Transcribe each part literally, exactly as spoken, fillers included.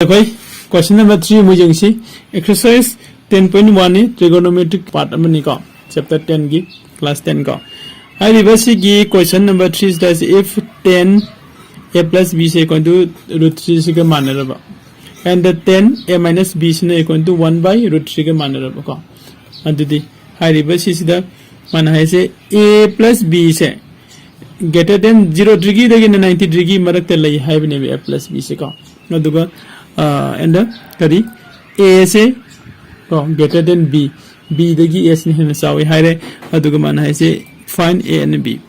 ꯑꯩꯈꯣꯏ question number three ꯑꯃꯨꯛ ꯌꯦꯡꯁꯤ꯫ Exercise ten point one ꯅꯤ, trigonometric part ꯑꯃꯅꯤꯀꯣ, chapter ten ꯒꯤ, class ten ꯀꯣ꯫ ꯍꯥꯏꯔꯤꯕ ꯁꯤꯒꯤ question number three ꯁꯤꯗ, if tan a plus b say equal to root three ꯁꯤꯒ ꯃꯥꯟꯅꯔꯕ, and the tan a minus b ꯁꯤꯅ equal to one by root three ꯒ ꯃꯥꯟꯅꯔꯕꯀꯣ, ꯑꯗꯨꯗꯤ ꯍꯥꯏꯔꯤꯕ ꯁꯤꯁꯤꯗ ꯃꯥꯅ ꯍꯥꯏꯁꯦ a plus b say greater than zero degree ꯗꯒꯤꯅ ninety degree ꯃꯔꯛꯇ ꯂꯩ ꯍꯥꯏꯕꯅꯦꯕ, a plus b ꯁꯦ ꯀꯣ꯫ ꯑꯗꯨꯒ ꯑ, and the ꯀꯔꯤ, a ꯁꯦ ꯀꯣ, greater than b, b ꯗꯒꯤ a ꯁꯤꯅ ꯍꯦꯟꯅ ꯆꯥꯎꯋꯤ ꯍꯥꯏꯔꯦ꯫ ꯑꯗꯨꯒ ꯃꯥꯅ ꯍꯥꯏꯁꯦ find a and b,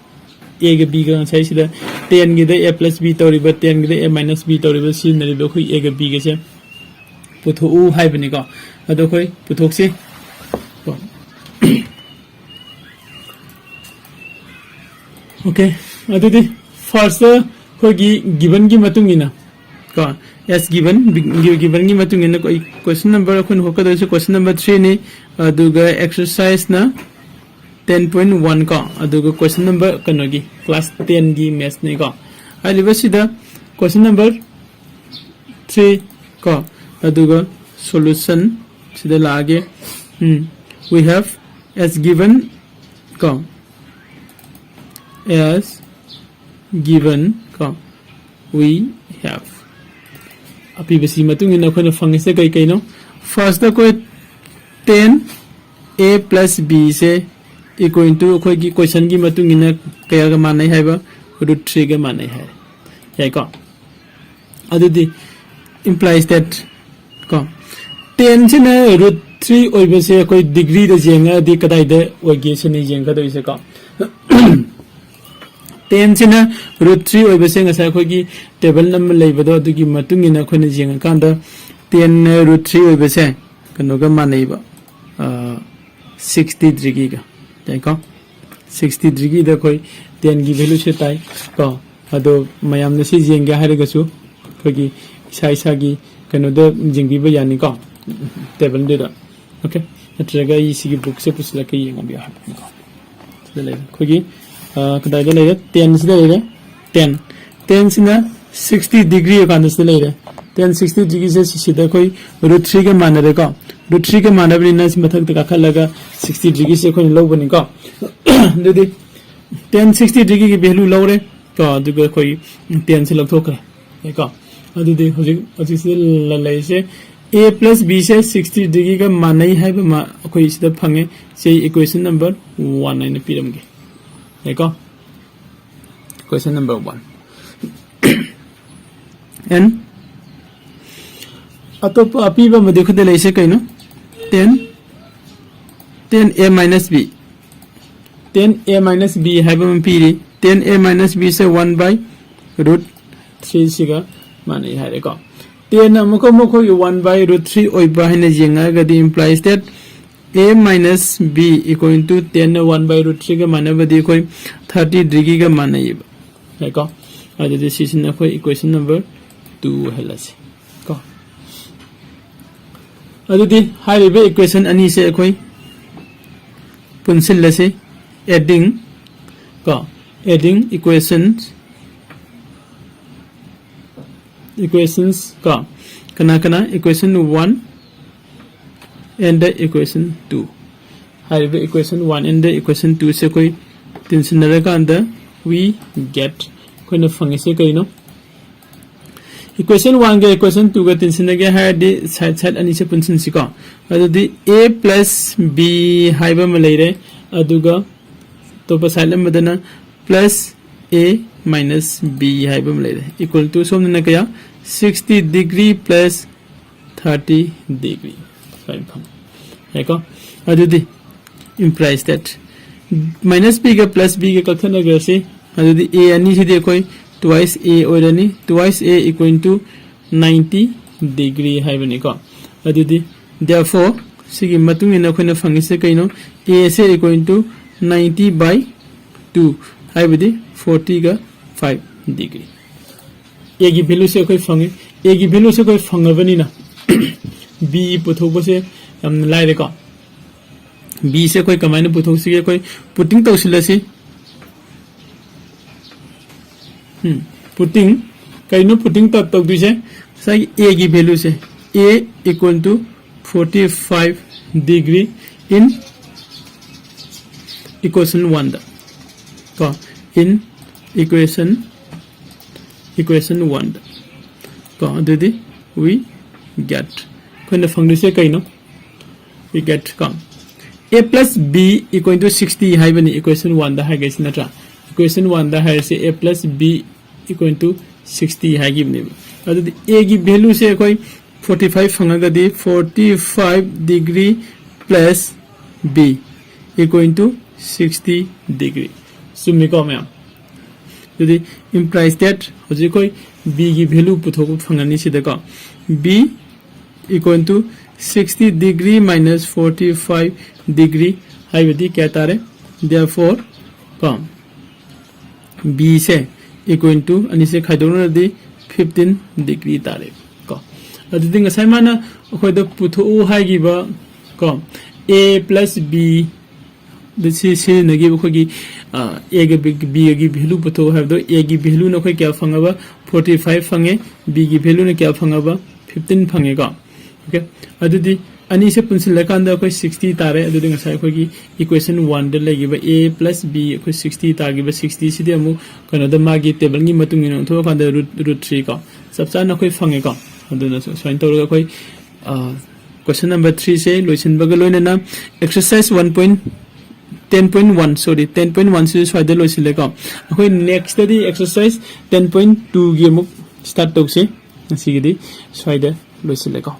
a ꯒ b ꯒ, ꯉꯁꯥꯏ ꯁꯤꯗ tan ꯒꯤꯗ a plus b ꯇꯧꯔꯤꯕ, tan ꯒꯤꯗ a minus b ꯇꯧꯔꯤꯕ, ꯁꯤꯖꯤꯟꯅꯔꯤꯕ ꯑꯩꯈꯣꯏ a ꯒ b ꯒꯁꯦ ꯄꯨꯊꯣꯛꯎ ꯍꯥꯏꯕꯅꯤꯀꯣ꯫ ꯑꯗꯣ ꯑꯩꯈꯣꯏ ꯄꯨꯊꯣꯛꯁꯤ꯫ ꯀꯣ꯫ Okay, ꯑꯗꯨꯗꯤ first ꯑꯩꯈꯣꯏꯒꯤ given ꯒꯤ ꯃꯇꯨꯡ ꯏꯟꯅ ꯀꯣ, as given, given ꯒꯤ ꯃꯇꯨꯡ ꯏꯟꯅ ꯑꯩꯈꯣꯏ question number, ꯑꯩꯈꯣꯏꯅ ꯍꯣꯠꯀꯗꯧꯔꯤꯁꯦ question number three ꯅꯤ, ꯑꯗꯨꯒ exercise ꯅ ten point one ꯀꯣ, ꯑꯗꯨꯒ question number ꯀꯩꯅꯣꯒꯤ, class ten ꯒꯤ maths ꯅꯤꯀꯣ꯫ ꯍꯥꯏꯔꯤꯕꯁꯤꯗ question number three ꯀꯣ, ꯑꯗꯨꯒ solution ꯁꯤꯗ ꯂꯥꯛꯑꯒꯦ꯫ ꯎꯝ, we have as given ꯀꯣ, as given ꯀꯣ, we have ꯑꯄꯤꯕꯁꯤ ꯃꯇꯨꯡ ꯏꯟꯅ ꯑꯩꯈꯣꯏꯅ ꯐꯪꯉꯤꯁꯦ ꯀꯩ ꯀꯩꯅꯣ? First ꯑꯩꯈꯣꯏ tan a plus b say equal to ꯑꯩꯈꯣꯏꯒꯤ question ꯒꯤ ꯃꯇꯨꯡ ꯏꯟꯅ ꯀꯌꯥꯒ ꯃꯥꯟꯅꯩ ꯍꯥꯏꯕ? Root three ꯒ ꯃꯥꯟꯅꯩ ꯍꯥꯏ꯫ ꯌꯥꯏꯀꯣ? ꯑꯗꯨꯗꯤ implies that ꯀꯣ, tan ꯁꯤꯅ root three ꯑꯣꯏꯕꯁꯦ ꯑꯩꯈꯣꯏ degree ꯗ ꯌꯦꯡꯉꯗꯤ ꯀꯗꯥꯏꯗ ꯑꯣꯏꯒꯦ ꯁꯤꯅ ꯌꯦꯡꯒꯗꯣꯏꯁꯦꯀꯣ꯫ Tan ꯁꯤꯅ root three ꯑꯣꯏꯕꯁꯦ ꯉꯁꯥꯏ ꯑꯩꯈꯣꯏꯒꯤ table ꯑꯃ ꯂꯩꯕꯗꯣ, ꯑꯗꯨꯒꯤ ꯃꯇꯨꯡ ꯏꯟꯅ ꯑꯩꯈꯣꯏꯅ ꯌꯦꯡꯉꯀꯥꯟꯗ tan ꯅ root three ꯑꯣꯏꯕꯁꯦ ꯀꯩꯅꯣꯒ ꯃꯥꯟꯅꯩꯕ, ꯑ, sixty degree ꯒ, ꯌꯥꯏꯀꯣ? Sixty degree ꯗ ꯑꯩꯈꯣꯏ tan ꯒꯤ value ꯁꯦ ꯇꯥꯏ ꯀꯣ꯫ ꯑꯗꯣ ꯃꯌꯥꯝꯅ ꯁꯤ ꯌꯦꯡꯒꯦ ꯍꯥꯏꯔꯒꯁꯨ ꯑꯩꯈꯣꯏꯒꯤ ꯏꯁꯥ ꯏꯁꯥꯒꯤ ꯀꯩꯅꯣꯗ ꯌꯦꯡꯕꯤꯕ ꯌꯥꯅꯤꯀꯣ, table ꯗꯨꯗ꯫ Okay, ꯅꯠꯇ꯭ꯔꯒ ꯑꯩ ꯁꯤꯒꯤ book ꯁꯦ ꯄꯨꯁꯤꯜꯂꯛꯀꯦ, ꯌꯦꯡꯉꯕꯤꯌꯨ ꯍꯥꯏꯕꯅꯤꯀꯣ꯫ ꯁꯤꯗ ꯂꯩꯔꯦ ꯑꯩꯈꯣꯏꯒꯤ, ꯑ, ꯀꯗꯥꯏꯗ ꯂꯩꯔꯦ? Tan ꯁꯤꯗ ꯂꯩꯔꯦ꯫ Tan, tan ꯁꯤꯅ sixty degree ꯑꯣꯏꯀꯥꯟꯗ ꯁꯤꯗ ꯂꯩꯔꯦ꯫ Tan sixty degree ꯁꯦ ꯁꯤꯁꯤꯗ ꯑꯩꯈꯣꯏ root three ꯒ ꯃꯥꯟꯅꯔꯦꯀꯣ꯫ Root three ꯒ ꯃꯥꯟꯅꯕꯅꯤꯅ ꯁꯤ ꯃꯊꯛꯇ ꯀꯥꯈꯠꯂꯒ sixty degree ꯁꯦ ꯑꯩꯈꯣꯏꯅ ꯂꯧꯕꯅꯤꯀꯣ꯫ ꯑꯗꯨꯗꯤ tan sixty degree ꯒꯤ value ꯂꯧꯔꯦ ꯀꯣ, ꯑꯗꯨꯒ ꯑꯩꯈꯣꯏ tan ꯁꯦ ꯂꯧꯊꯣꯛꯈ꯭ꯔꯦ ꯀꯣ꯫ ꯑꯗꯨꯗꯤ ꯍꯧꯖꯤꯛ ꯍꯧꯖꯤꯛꯁꯤꯗ ꯂ-, ꯂꯩꯔꯤꯁꯦ A plus B say sixty degree ꯒ ꯃꯥꯟꯅꯩ ꯍꯥꯏꯕ ꯑꯃ ꯑꯩꯈꯣꯏ ꯁꯤꯗ ꯐꯪꯉꯦ꯫ ꯁꯤ equation number one ꯍꯥꯏꯅ ꯄꯤꯔꯝꯒꯦ꯫ ꯌꯥꯏꯀꯣ? Question number one. And ꯑꯇꯣꯞꯄ ꯑꯄꯤꯕ ꯑꯃꯗꯤ ꯑꯩꯈꯣꯏꯗ ꯂꯩꯁꯦ ꯀꯩꯅꯣ? Tan, tan A minus B. Tan A minus B ꯍꯥꯏꯕ ꯑꯃ ꯄꯤꯔꯤ꯫ Tan A minus B say one by root three ꯁꯤꯒ ꯃꯥꯟꯅꯩ ꯍꯥꯏꯔꯦꯀꯣ꯫ Tan ꯑꯃꯨꯛꯀ ꯑꯃꯨꯛ ꯑꯩꯈꯣꯏꯒꯤ one by root three ꯑꯣꯏꯕ ꯍꯥꯏꯅ ꯌꯦꯡꯉꯛꯑꯒꯗꯤ implies that A minus B equal to tan ꯅ one by root three ꯒ ꯃꯥꯟꯅꯕꯗꯤ ꯑꯩꯈꯣꯏ thirty degree ꯒ ꯃꯥꯟꯅꯩꯌꯦꯕ꯫ ꯌꯥꯏꯀꯣ? ꯑꯗꯨꯗꯤ ꯁꯤꯁꯤꯅ ꯑꯩꯈꯣꯏ equation number two ꯑꯣꯏꯍꯜꯂꯁꯤ ꯀꯣ꯫ ꯑꯗꯨꯗꯤ ꯍꯥꯏꯔꯤꯕ equation ꯑꯅꯤꯁꯦ ꯑꯩꯈꯣꯏ ꯄꯨꯟꯁꯤꯜꯂꯁꯤ, adding ꯀꯣ, adding equations, equations ꯀꯣ, ꯀꯅꯥ ꯀꯅꯥ? Equation one and the equation two꯫ ꯍꯥꯏꯔꯤꯕ equation one and the equation two ꯁꯦ ꯑꯩꯈꯣꯏ ꯇꯤꯟꯁꯤꯟꯅꯔꯀꯥꯟꯗ we get, ꯑꯩꯈꯣꯏꯅ ꯐꯪꯉꯤꯁꯦ ꯀꯩꯅꯣ? Equation one ꯒ equation two ꯒ ꯇꯤꯟꯁꯤꯟꯅꯒꯦ ꯍꯥꯏꯔꯗꯤ side side ꯑꯅꯤꯁꯦ ꯄꯨꯟꯁꯤꯟꯁꯤꯀꯣ꯫ ꯑꯗꯨꯗꯤ A plus B ꯍꯥꯏꯕ ꯑꯃ ꯂꯩꯔꯦ, ꯑꯗꯨꯒ ꯑꯇꯣꯞꯄ side ꯑꯃꯗꯅ plus A minus B ꯍꯥꯏꯕ ꯑꯃ ꯂꯩꯔꯦ, equal to ꯁꯣꯝꯗꯅ ꯀꯌꯥ? Sixty degree plus thirty degree ꯁꯨꯃꯥꯏꯅ ꯐꯪꯉꯦ꯫ ꯌꯥꯏꯀꯣ? ꯑꯗꯨꯗꯤ implies that minus B ꯒ plus B ꯒ ꯀꯛꯊꯠꯅꯈ꯭ꯔꯁꯤ꯫ ꯑꯗꯨꯗꯤ A ꯑꯅꯤꯁꯤꯗꯤ ꯑꯩꯈꯣꯏ twice A ꯑꯣꯏꯔꯅꯤ, twice A equal to ninety degree ꯍꯥꯏꯕꯅꯤꯀꯣ꯫ ꯑꯗꯨꯗꯤ therefore ꯁꯤꯒꯤ ꯃꯇꯨꯡ ꯏꯟꯅ ꯑꯩꯈꯣꯏꯅ ꯐꯪꯉꯤꯁꯦ ꯀꯩꯅꯣ? A say equal to ninety by two, ꯍꯥꯏꯕꯗꯤ forty ꯒ five degree꯫ A ꯒꯤ value ꯁꯦ ꯑꯩꯈꯣꯏ ꯐꯪꯉꯦ꯫ A ꯒꯤ value ꯁꯦ ꯑꯩꯈꯣꯏ ꯐꯪꯉꯕꯅꯤꯅ B ꯄꯨꯊꯣꯛꯄꯁꯦ ꯌꯥꯝꯅ ꯂꯥꯏꯔꯦꯀꯣ꯫ B ꯁꯦ ꯑꯩꯈꯣꯏ ꯀꯃꯥꯏꯅ ꯄꯨꯊꯣꯛꯁꯤꯒꯦ? ꯑꯩꯈꯣꯏ putting ꯇꯧꯁꯤꯜꯂꯁꯤ꯫ ꯎꯝ, putting꯫ ꯀꯩꯅꯣ putting ꯇꯧ-, ꯇꯧꯗꯣꯏꯁꯦ? ꯉꯁꯥꯏꯒꯤ ꯑꯦꯒꯤ ꯚꯦꯂꯨꯁꯦ, a equal to forty five degree in equation one ꯗ ꯀꯣ, in equation equation one ꯗ ꯀꯣ, ꯑꯗꯨꯗꯤ we get, ꯑꯩꯈꯣꯏꯅ ꯐꯪꯗꯣꯏꯁꯦ ꯀꯩꯅꯣ? We get ꯀꯣ, a plus b equal to sixty ꯍꯥꯏꯕꯅꯤ equation one ꯗ ꯍꯥꯏꯒꯩꯁꯤ ꯅꯠꯇ꯭ꯔꯥ? Equation one ꯗ ꯍꯥꯏꯔꯤꯁꯦ a plus b equal to sixty ꯍꯥꯏꯈꯤꯕꯅꯦꯕ꯫ ꯑꯗꯨꯗꯤ ꯑꯦꯒꯤ ꯚꯦꯂꯨꯁꯦ ꯑꯩꯈꯣꯏ forty five ꯐꯪꯉꯒꯗꯤ forty five degree plus b equal to sixty degree꯫ ꯆꯨꯝꯃꯤꯀꯣ ꯃꯌꯥꯝ? ꯑꯗꯨꯗꯤ implies that ꯍꯧꯖꯤꯛ ꯑꯩꯈꯣꯏ ꯕꯤꯒꯤ ꯚꯦꯂꯨ ꯄꯨꯊꯣꯛꯄ ꯐꯪꯉꯅꯤ ꯁꯤꯗꯀꯣ, b equal to sixty degree minus forty five degree ꯍꯥꯏꯕꯗꯤ ꯀꯌꯥ ꯇꯥꯔꯦ? Therefore ꯀꯣ, ꯕꯤꯁꯦ equal to ꯑꯅꯤꯁꯦ ꯈꯥꯏꯗꯣꯛꯅꯔꯗꯤ fifteen degree ꯇꯥꯔꯦ ꯀꯣ꯫ ꯑꯗꯨꯗꯤ ꯉꯁꯥꯏ ꯃꯥꯅ ꯑꯩꯈꯣꯏꯗ ꯄꯨꯊꯣꯛꯎ ꯍꯥꯏꯈꯤꯕ ꯀꯣ, a plus b ꯗ ꯁꯤ ꯁꯤꯖꯤꯟꯅꯈꯤꯕ ꯑꯩꯈꯣꯏꯒꯤ ꯑꯦꯒ ꯕꯤꯒꯤ ꯚꯦꯂꯨ ꯄꯨꯊꯣꯛꯎ ꯍꯥꯏꯕꯗꯣ, ꯑꯦꯒꯤ ꯚꯦꯂꯨꯅ ꯑꯩꯈꯣꯏ ꯀꯌꯥ ꯐꯪꯉꯕ? Forty five ꯐꯪꯉꯦ꯫ ꯕꯤꯒꯤ ꯚꯦꯂꯨꯅ ꯀꯌꯥ ꯐꯪꯉꯕ? Fifteen ꯐꯪꯉꯦꯀꯣ꯫ ꯑꯣꯀꯦ, ꯑꯗꯨꯗꯤ ꯑꯅꯤꯁꯦ ꯄꯨꯟꯁꯤꯜꯂꯀꯥꯟꯗ ꯑꯩꯈꯣꯏ sixty ꯇꯥꯔꯦ꯫ ꯑꯗꯨꯗꯤ ꯉꯁꯥꯏ ꯑꯩꯈꯣꯏꯒꯤ equation one ꯗ ꯂꯩꯈꯤꯕ a plus b ꯑꯩꯈꯣꯏ sixty ꯇꯥꯈꯤꯕ sixty ꯁꯤꯗꯤ ꯑꯃꯨꯛ ꯀꯩꯅꯣꯗ ꯃꯥꯒꯤ ꯇꯦꯕꯜꯒꯤ ꯃꯇꯨꯡ ꯏꯟꯅ ꯑꯣꯟꯊꯣꯛꯑꯀꯥꯟꯗ root root three ꯀꯣ, ꯆꯞ ꯆꯥꯅ ꯑꯩꯈꯣꯏ ꯐꯪꯉꯦꯀꯣ꯫ ꯑꯗꯨꯅ ꯁꯨ- ꯁꯨꯃꯥꯏꯅ ꯇꯧꯔꯒ ꯑꯩꯈꯣꯏ question number three ꯁꯦ ꯂꯣꯏꯁꯤꯟꯕꯒ ꯂꯣꯏꯅꯅ exercise one point ten point one, sorry, ten point one ꯁꯤꯁꯨ ꯁ꯭ꯋꯥꯏꯗ ꯂꯣꯏꯁꯤꯜꯂꯦꯀꯣ꯫ ꯑꯩꯈꯣꯏ next ꯇꯗꯤ exercise ten point two ꯒꯤ ꯑꯃꯨꯛ start ꯇꯧꯁꯤ꯫ ꯉꯁꯤꯒꯤꯗꯤ ꯁ꯭ꯋꯥꯏꯗ ꯂꯣꯏꯁꯤꯜꯂꯦꯀꯣ꯫